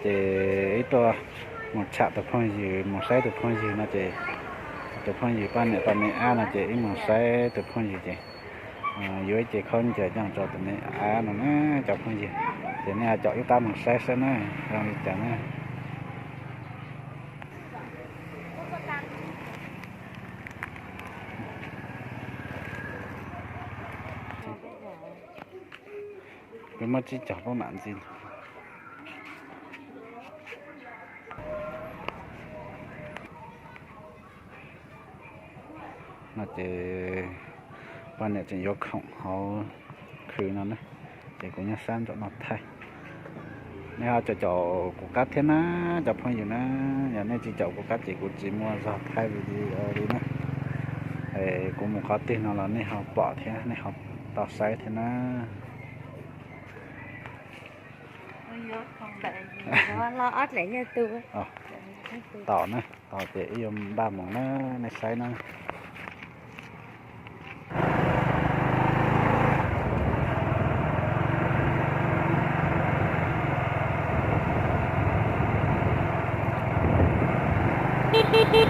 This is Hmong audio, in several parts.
Ces ib tuaj mus tsham tus phooj ywg, mus saib tus phooj ywg no ces tus phooj ywg poj niam tau me ab no ces ib mus saib tus phooj ywg ces yuav ib ce khaub ncaws coj rau tus me ab no na cov phooj ywg. Ces nej caum wb qab mus saib saib na, zoo li cas na. Peb muab tsib caug peb mam ntxiv. No ces poj niam tseem yuav khoom hauv khw no na, ces kuv nyob sab nraum no thaij. Nej ho caum caum kuv qab thiab na, cov phooj ywg na, yog nej tsis caum kuv qab ces kuv tsis muaj zog thaij video li na. Kuv mus qhov twg no los nej ho pom thiab nej ho tau saib thiab na. Tos na, tos ces ib yuav npaj mus na, nej saib na. Xub ib li.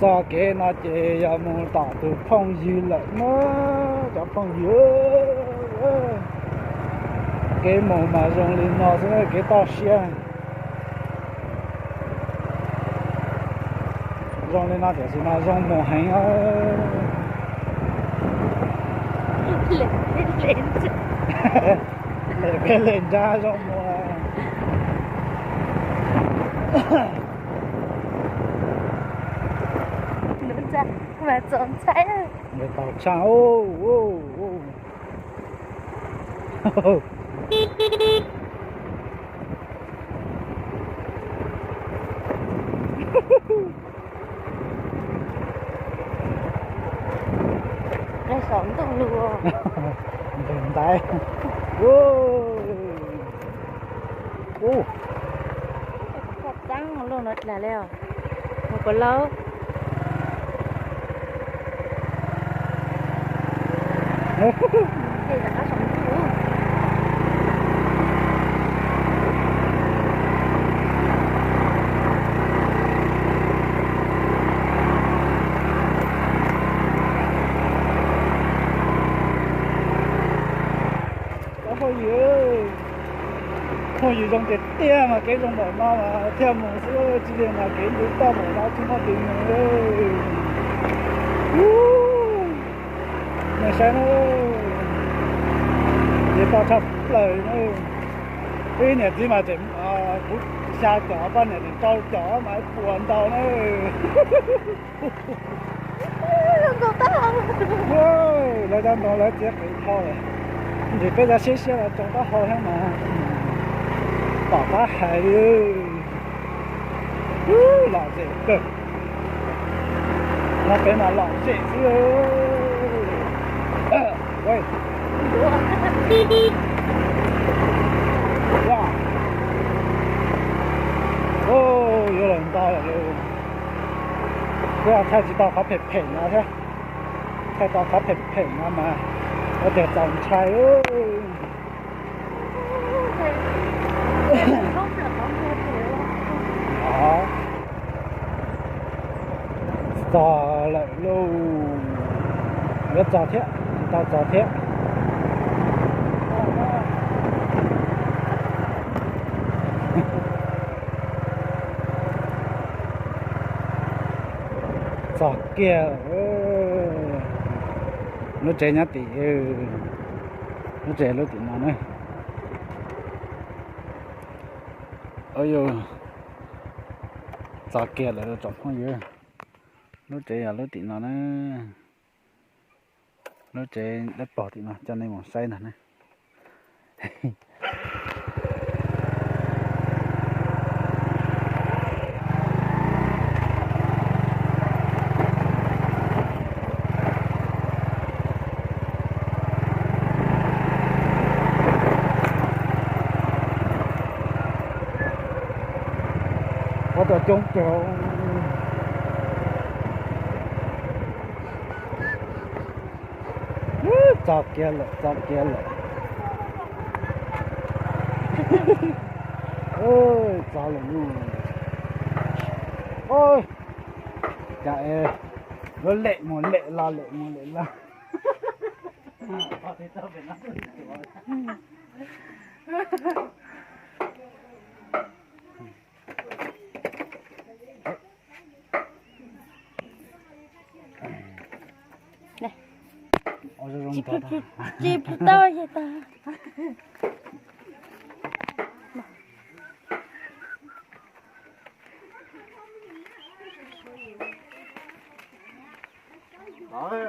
Txoj kev no ces yog mus tom tus phooj ywg lawm na, cov phooj ywg. Kev mus mas zoo li no xwb, kev toj siab. Zoo li no tiam sis mas zoo mus heev. Lem peb lem nrab zoo mus. Tau tshaj. Saum ntuj lug. Ntug ntaiv. Ub, txaj txaj lug no dlaag le os. Mus puas laub. Cov phooj ywg, phooj ywg zoo tiag tiag mas kev zoo npaum no mas thiaj mus xwb, tsis li mas kev ntub toj npaum no tsis muaj tus mus. Nej saib na, kev toj tshaj plaws na. Wb niam txiv mas tseem, kuv xya caum, poj niam tseem rau caum mas puas ntau na. Lawv cov ntoo lawv txiav qis dhau lawm, ntsis peb cov siab siab los tsoo taub hau thiab mas pom qab hais li. Lom zem kawg. No peb mas lom zem xwb. Yuav los ntau lawm lauj. Peb thaij tsis tau qhov phem phem no thiab. Thaij tau qhov phem phem no mas ua tiag txaus ntshai. Txog lawm lauj. Yuav txog thiab, tsis tau txog thiab. Txog kiag. Lub tsev nyob tim, lub tsev lub tim no na. Ua yus txog kiag lawm tsoom phooj ywg. Lub tsev yog lub tim no na. Lub tsev dawb paug tim no coj nej mus saib ntag na. Ua tau coob kawg. Txog kiag lawm, txog kiag lawm. Txog lawm. Cas es yuav lem mus lem los, lem mus lem los. Tsis pw tau ces tag. Tuaj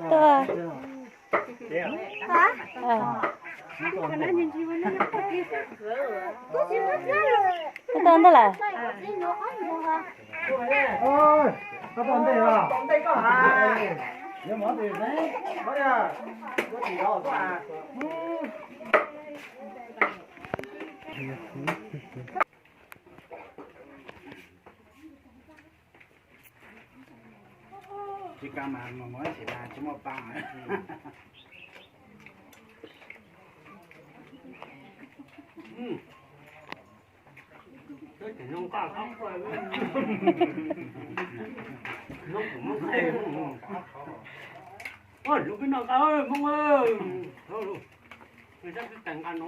ntawd lawm. Tsis kam mas mus ib sim mas tsis muaj pa. Lub peb noj nqa Hmoob, sab twb tag nqa no.